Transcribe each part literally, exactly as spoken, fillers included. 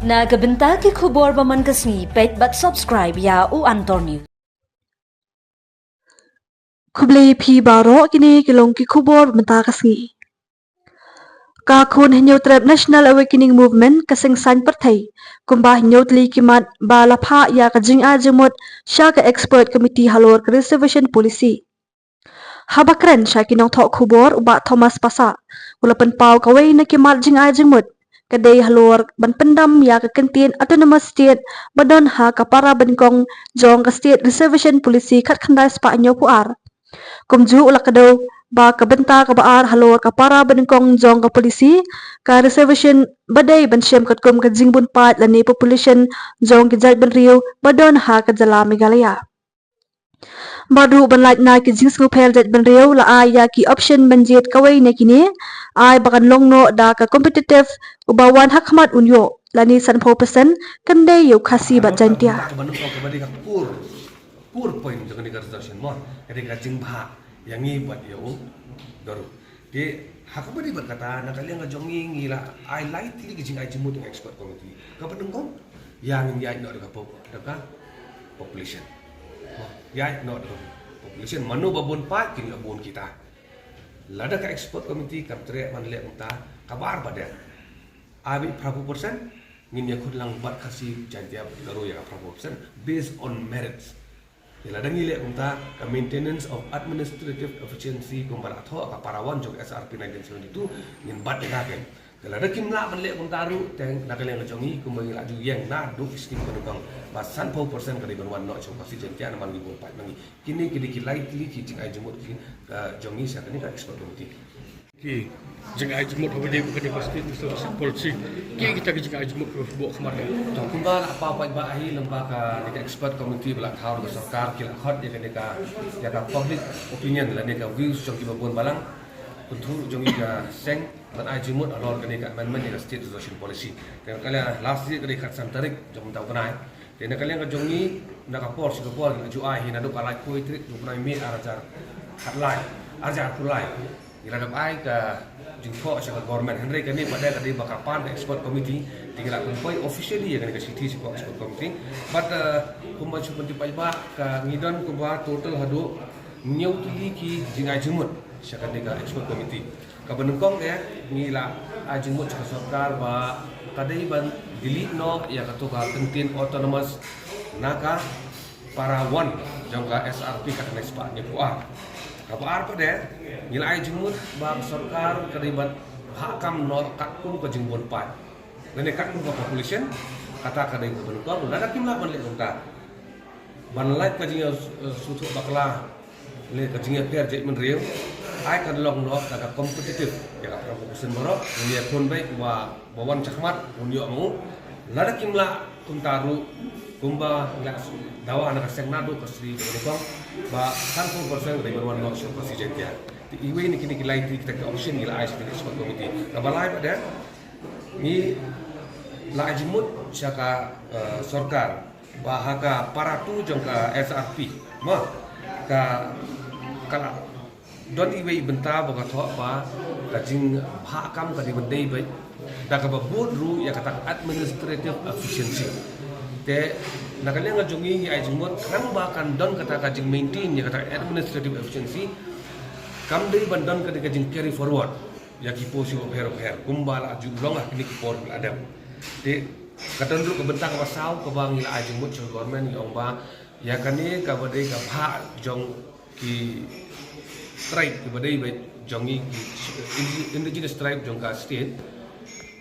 Na ka bynta ki khubor ba man ka sngi, peit bad subscribe ïa u Antor News. Khublei phi baroh, kine ki long ki khubor mynta ka sngi. Ka khun Hynñiewtrep National Awakening Movement ka seng saiñ pyrthei kumba hynñiew tylli ki mat ba la phah ïa ka jingai jingmut sha ka expert committee halor ka reservation policy. Haba kren sha ki nongthoh khubor, u Bah Thomas Passah u la pynpaw kawei na ki mat jingai jingmut ka dei halor ban pyndam ïa ka kyntien autonomous state ba don ha ka para banyngkong jong ka state reservation policy khatkhyndai spah hynñiewphew ar. Kumjuh u la kdew ba ka bynta kaba ar halor ka para banyngkong jong ka policy ka reservation ba dei ban shem katkum ka jingbun paid lane population jong ki jaitbynriew ba don ha ka jylla Meghalaya. Bad ruh ban lait na ki jingsngewpher jaitbynriew, la ai ïa ki option ban jied kawei na kine, ai ba kan long noh da ka competitive, uba wan ha khmat un ïoh, lane sanphew percent kan dei ïa u Khasi bad Jaintia. Ka ba nyngkong kaba dei ka core, core point jong kane ka reservation mo, ka dei ka jingbha ïa ngi bad ïa u Garo. Te ha kaba dei bad kata, na ka liang ka jong ngi, ngi la ai lai tylli ki jingai jingmut ïa ka expert committee. Kaba nyngkong, ïa ngin ïaid noh da ka pop-, da ka population. Mo, ïaid noh da ka population. Mano ba bun paid, kin ïa bun kita. Lada ka expert committee kam treh ban leh kumta, kaba ar pat de, ai beit phraphew percent, ngin ïakhun lang bad Khasi, Jaintia, Garo ïa ka phraphew percent based on merits. Ïa lada ngi leh kumta, ka maintenance of administrative efficiency kumba la thoh ka para one jong S R P nineteen seventy-two, ngin bat ïa ka ken. Te lada kim lah ban leh kumta ruh, te na ka liang ka jong ngi kumba ngi la ju ïeng naduh ki skim ba nyngkong, ba sanphew percent ka dei ban wan noh sha u Khasi Jaintia namar ngi bun paid ma ngi. Kine ki dei ki lai tylli ki jingai jingmut ki, eh, jong ngi sha kane ka expert committee. Ki jingai jingmut haba ïadei bad kane ka state reservation policy. Ki kita ki jingai jingmut kiba buh khmat. To kumba la paw paidbah hi lyngba kane ka expert committee ba la thaw da ka sorkar, ki la khot ïa kane ka, ïa ka public opinion lane ka views jong kiba bun balang. Kyntu jong ngi ka seng ban ai jingmut halor kane ka amendment ïa ka state reservation policy. Te na ka liang last year ka dei khatsan tarik jong mynta u bnai. Te na ka liang ka jong ngi, na ka por sha ka por ngi la ju ai hi naduh ka laiphew tarik jong u bnai May arhajar khatlai, arhajar arphew lai. Ngi la dep ai ka jingthoh sha ka government. Hynrei kane pat de ka dei ba ka pan ka expert committee, te ngi la pynpoi officially ïa kane ka shithi sha ka expert committee. But, uh, kumba shu pynpaw paidbah, ka ngi don kumba total haduh hynñiew tylli ki jingai jingmut sha kane ka expert committee. Kaba nyngkong eh, ngi la ai jingmut sha ka sorkar ba ka dei ban delete noh ïa kato ka kyntien autonomous na ka para one jong ka S R P khatkhyndai spah hynñiewphew ar. Kaba ar pat de, ngi la ai jingmut ba ka sorkar ka dei ban bhah kam noh katkum ka jingbun paid lane katkum ka population. Kata ka dei kaba nyngkong, lada kim lah ban leh kumta, ban lait ka jingïa, eh, sngewthuh bakla lane ka jingïapher jaitbynriew, ai kan long noh da ka competitive ïa ka phraphew percent baroh, ngi ïakhun beit ba, ba wan shakhmat un ïoh ma u. Lada kim lah kumta ruh, kumba ngi la dawa na ka seng naduh ka sngi kaba nyngkong, ba sanphew percent ka dei ban wan noh sha u Khasi Jaintia. Te iwei na kine ki lai tylli kita ki option ngi la ai sha ka expert committee. Kaba lai pat de, ngi la ai jingmut sha ka, eh, sorkar ba ha ka para two jong ka S R P, ma, ka, ka la don iwei i bynta ba ka thoh ba ka jingbhah kam ka dei ban dei beit da kaba bud ruh ïa kata ka administrative efficiency. Te na ka liang ka jong ngi, ngi ai jingmut khnang ba kan don kata ka jingmaintain ïa kata ka administrative efficiency. Kam dei ban don kata ka jing carry forward ïa ki policy bapher bapher kumba la ju long ha kine ki por ba la dep. Te ka don ruh ka bynta kaba saw kaba ngi la ai jingmut sha ka government, ngi ong ba ïa kane kaba dei ka bhah jong ki tribe kiba dei beit jong ngi, ki indi-, indigenous tribe jong ka state,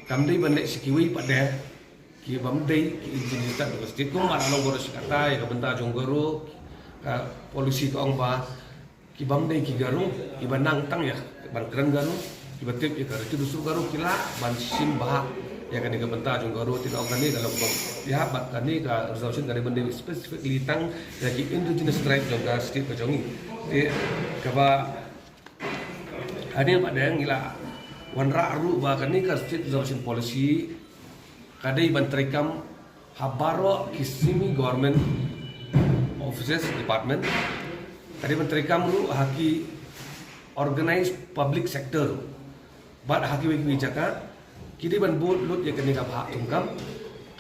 kam dei ban leh sha kiwei pat de, ki bym dei ki indigenous tribe jong ka state. Kumba la long baroh shi katta ïa ka bynta jong Garo, ka policy ka ong ba ki bym dei ki Garo, kiba nang tang ïa ban kren Garo, kiba tip ïa ka riti dustur Garo, ki lah ban shim bhah ïa kane ka bynta jong Garo. Te na ong kane ka long ba ïa bad kane ka reservation ka dei ban dei specifically tang ïa ki indigenous tribe jong ka state ka jong ngi. Te kaba hadien pat de ngi la wanrah ruh ba kane ka state reservation policy ka dei ban treikam ha baroh ki semi government offices, department. Ka dei ban treikam ruh ha ki organized public sector ruh. Bad ha kiwei kiwei jaka ki dei ban bud lut ïa kane ka bhah thungkam.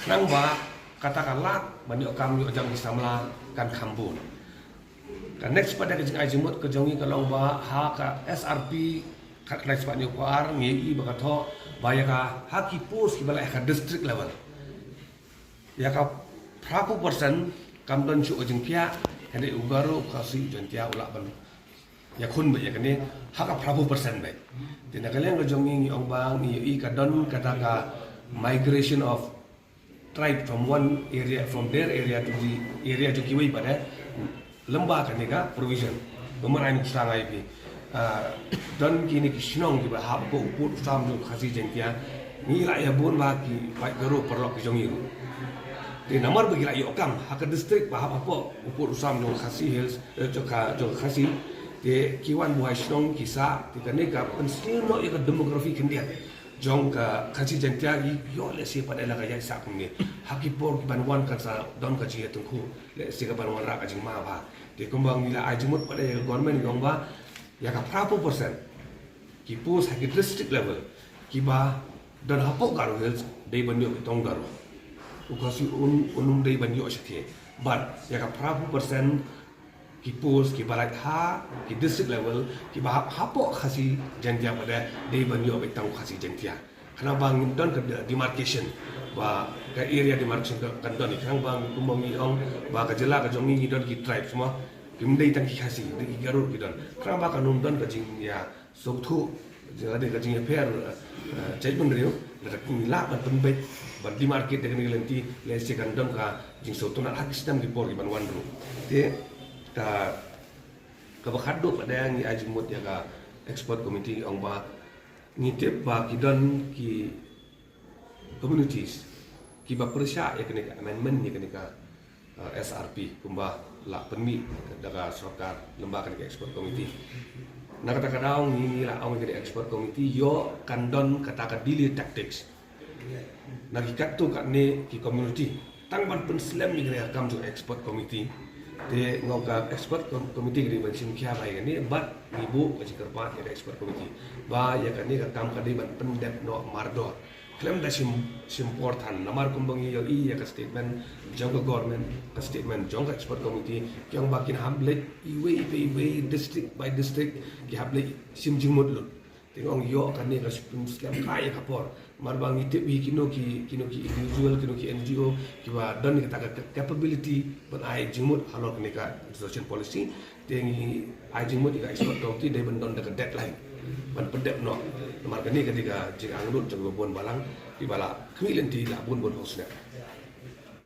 Khnang ba kata ka lad ban ïoh kam ïoh jam ki samla kan kham bun. Ka next pat ka jingai jingmut ka jong ngi ka long ba ha ka S R P khatkhyndai spah hynñiewphew ar ngi ïohi ba ka thoh ba ïa ka ha ki post kiba la ha ka district level, ïa ka phraphew percent kam don shuh ka jingphiah. Ka dei u Garo, u Khasi, u Jaintia u lah ban ïakhun beit ïa kane ha ka phraphew percent beit. Te na ka liang ka jong ngi ngi ong ba ngi ïohi ka don kata ka migration of tribe from one area, from their area to the area jong kiwei pat, eh, lyngba kane ka provision. Kumba ai nuksa nga ïa phi, ah, don kine ki shnong kiba hap hapoh u pud u sam jong Khasi Jaintia, ngi la ïa bun ba ki paid Garo paralok ki jong ngi ruh. Te namar ba ki la ïoh kam ha ka district ba hap hapoh u pud u sam jong Khasi Hills, eh, jong ka, jong Khasi, te ki wan buhai shnong ki sah, te kane ka pynsniew noh ïa ka demography khyndiat jong ka Khasi Jaintia. Ïoh lehse pat ïa la ka ïaid sah kumne, ha ki por kiban wan kan sa don ka jingïatyngkhuh, lehse kaban wanrah ka jingma bha. Te kumba ngi la ai jingmut pat ïa ka government, ngi ong ba ïa ka phraphew percent ki post ha ki district level kiba don hapoh Garo Hills dei ban ïoh ki tong Garo. U Khasi un, un ym dei ban ïoh shatei. Bad ïa ka phraphew percent ki post kiba lait ha ki district level kiba hap hapoh Khasi Jaintia pat dei ban ïoh beit tang Khasi Jaintia. Khnang ba ngin don ka de-, demarcation ba ka area demarcation ka, kan don, khnang ba kumba ngi ong ba ka jylla ka jong ngi ngi don ki tribes mo, kim dei tang ki Khasi, dei ki Garo ki don. Khnang ba kan ym don ka jingïa sngewthuh, jingla dei ka jingïapher, eh, eh, jaitbynriew, lada ngi lah ban pynbeit, ban demarcate da kane ka lynti, lehse kan don ka jingsngewtynnat ha ki snem ki por kiban wan ruh. Te ka, kaba khatduh pat ngi ai jingmut ïa ka expert committee, ong ba ngi tip ba ki don ki communities kiba pyrshah ïa kane ka amendment, ïa kane ka, uh, S R P kumba la pynmih da ka sorkar lyngba kane ka expert committee. Na kata ka daw ngi, ngi la ong ïa kane ka expert committee ïoh kan don kata ka delay tactics na ki katto katne ki community tang ban pynslem ïa kane ka kam jong expert committee. Te nga ong ka expert com-, committee ka dei ban shim khia bha ïa kane, bad ngi buh ka jingkyrpad ïa ka expert committee ba ïa kane ka kam ka dei ban pyndep noh mardor khlem da shim, shim por than. Namar kumba ngi ïohi ïa ka statement jong ka government, ka statement jong ka expert committee, ki ong ba kin hap leit iwei pa iwei, district by district, ki hap leit shim jingmut lut. Te nga ong ïoh kane ka shiphew snem ka ïa ka por. Namar ba ngi tip hi kino ki, kino ki individual, kino ki N G O kiba don kata ka capability ban ai jingmut halor kane ka reservation policy. Te ngi ai jingmut ïa ka expert committee dei ban don da ka deadline ban pyndep noh. Namar kane ka dei ka jingangnud jong kiba bun balang kiba la khmih lynti la bun bun phew snem.